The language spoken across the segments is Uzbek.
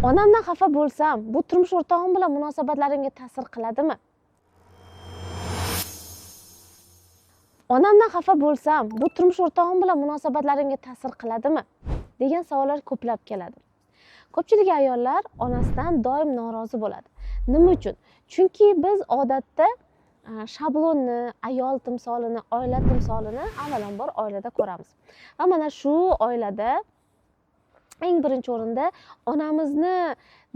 Onamdan xafa bo'lsam, bu turmush o'rtog'im bilan munosabatlarimga ta'sir qiladimi? Onamdan xafa bo'lsam, bu turmush o'rtog'im bilan munosabatlarimga ta'sir qiladimi? Degan savollar ko'plab keladi. Ko'pchilik ayollar onasidan doim norozi bo'ladi. Nima uchun? Chunki biz odatda shablonni, ayol timsolini, oila timsolini avvalambor oilada ko'ramiz. Va mana shu oilada eng birinchi o'rinda onamizni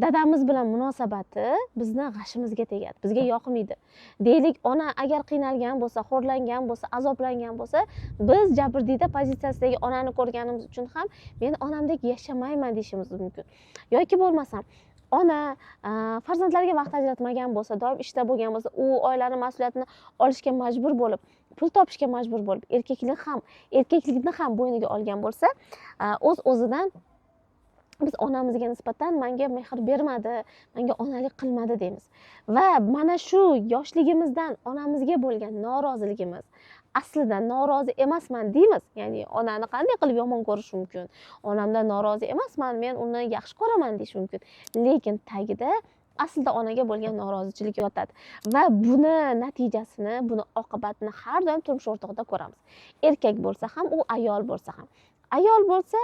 dadamiz bilan munosabati bizni g'ashimizga tegadi, bizga yoqmaydi. Deylik, ona agar qiynalgan bo'lsa, xo'rlangan bo'lsa, azoblangan bo'lsa, biz jabrdiyda pozitsiyasidagi onani ko'rganimiz uchun ham men onamdek yashamayman deyishimiz mumkin. Yoki bo'lmasam ona farzandlarga vaqt ajratmagan bo'lsa, doim ishda bo'lgan bo'lsa, u oilani mas'uliyatini olishga majbur bo'lib, pul topishga majbur bo'lib, erkaklikni ham bo'yniga olgan bo'lsa, o'z-o'zidan biz onamizga nisbatan menga mehr bermadi, menga onalik qilmadi deymiz. Va mana shu yoshligimizdan onamizga bo'lgan noroziligimiz, aslida norozi emasman deymiz, ya'ni onani qanday qilib yomon ko'rish mumkin? Onamdan norozi emasman, men uni yaxshi ko'raman deyish mumkin. Lekin tagida aslida onaga bo'lgan norozichilik yotadi va buni natijasini, buni oqibatini har doim turmush o'rtog'ida ko'ramiz. Erkak bo'lsa ham, u ayol bo'lsa ham. Ayol bo'lsa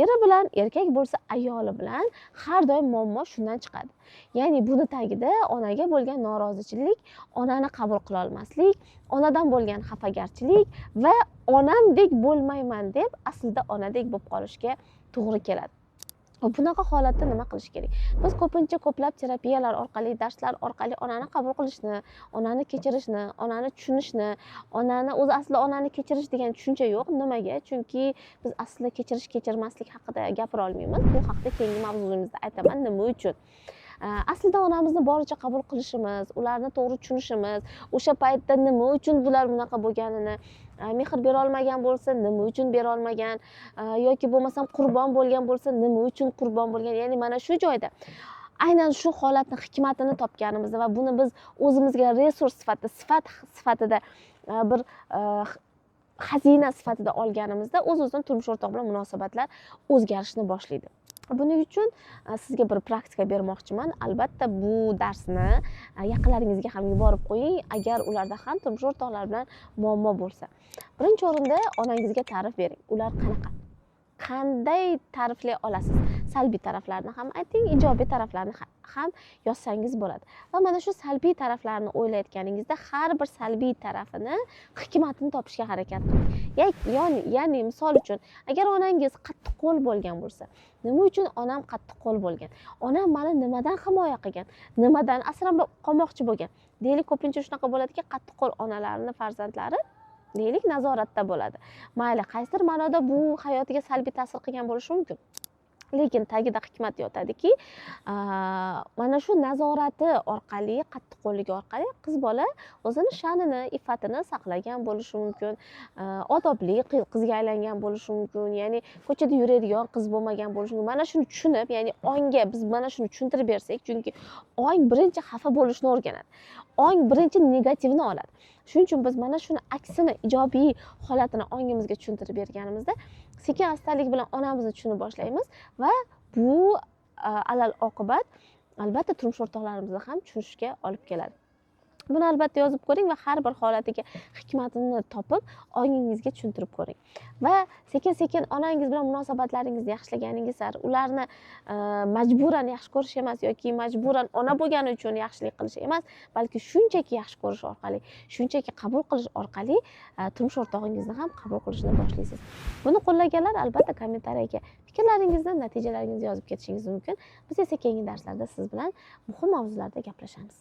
eri bilan, erkak bo'lsa ayoli bilan har doim muammo shundan chiqadi. Ya'ni buni tagida onaga bo'lgan norozichilik, onani qabul qila olmaslik, onadan bo'lgan xafagarchilik va onamdek bo'lmayman deb aslida onadek bo'lib qolishga to'g'ri keladi. Bunaqa holatda nima qilish kerak? Biz ko'pincha ko'plab terapiyalar orqali, darslar orqali onani qabul qilishni, onani kechirishni, onani tushunishni, onani o'zi aslida onani kechirish degan tushuncha yo'q. Nimaga? Chunki biz aslida kechirish, kechirmaslik haqida gapira olmaymiz. Bu haqda keyingi mavzuyimizda aytaman, nima uchun. Aslida onamizni boricha qabul qilishimiz, ularni to'g'ri tushunishimiz, o'sha paytda nima uchun bular bunaqa bo'lganini, mehr bera olmagan bo'lsa, nima uchun bera olmagan, yoki bo'lmasam qurbon bo'lgan bo'lsa, nima uchun qurbon bo'lgan. Ya'ni mana shu joyda aynan shu holatni hikmatini topganimizda va buni biz o'zimizga resurs sifatida, sifat sifatida, bir xazina sifatida olganimizda o'z-o'zidan turmush o'rtoq bilan munosabatlar o'zgarishni boshlaydi. Buning uchun sizga bir praktika bermoqchiman. Albatta bu darsni yaqinlaringizga ham yuborib qo'ying, agar ularda ham turmush o'rtoqlar bilan muammo bo'lsa. Birinchi o'rinda onangizga ta'rif bering. Ular qanaqa? Qanday ta'riflay olasiz? Salbiy taraflarini ham ayting, ijobiy taraflarini ham yozsangiz bo'ladi. Va mana shu salbiy taraflarini o'ylayotganingizda har bir salbiy tarafini hikmatini topishga harakat qiling. Ya'ni misol uchun, agar onangiz qattiqqo'l bo'lgan bo'lsa, nima uchun onam qattiqqo'l bo'lgan? Onam meni nimadan himoya qilgan? Nimadan asrab qolmoqchi bo'lgan? Deylik, ko'pincha shunaqa bo'ladiki, qattiqqo'l onalarning farzandlari deylik nazoratda bo'ladi. Mayli, qaysidir ma'noda bu hayotiga salbiy ta'sir qilgan bo'lishi mumkin. Lekin tagida hikmat yotadiki, mana shu nazorati orqali, qattiqqo'lligi orqali qiz bola o'zini sha'nini, iffatini saqlagan bo'lishi mumkin, odobli qizga aylangan bo'lishi mumkin, ya'ni ko'chada yuradigan qiz bo'lmagan bo'lishi mumkin. Mana shuni tushunib, ya'ni ongga biz mana shuni tushuntirib bersak, chunki ong birinchi xafa bo'lishni o'rganadi. Ong birinchi negativni oladi. Shuning uchun biz mana shuni aksini, ijobiy holatini ongimizga tushuntirib berganimizda sekin astalik bilan onamizni tushunib boshlaymiz va bu alal oqibat albatta turmush o'rtoqlarimizni ham tushunishga olib keladi. Buni albatta yozib ko'ring va har bir holatiga hikmatini topib ongingizga tushuntirib ko'ring. Va sekin-sekin onangiz bilan munosabatlaringizni yaxshilaganingiz sari ularni majburan yaxshi ko'rish emas yoki majburan ona bo'lgani uchun yaxshilik qilish emas, balki shunchaki yaxshi ko'rish orqali, shunchaki qabul qilish orqali turmush o'rtog'ingizni ham qabul qilishni boshlaysiz. Buni qo'llaganlar albatta kommentariyaga fikrlaringizni, natijalaringizni yozib ketishingiz mumkin. Biz esa keyingi darslarda siz bilan muhim mavzularda gaplashamiz.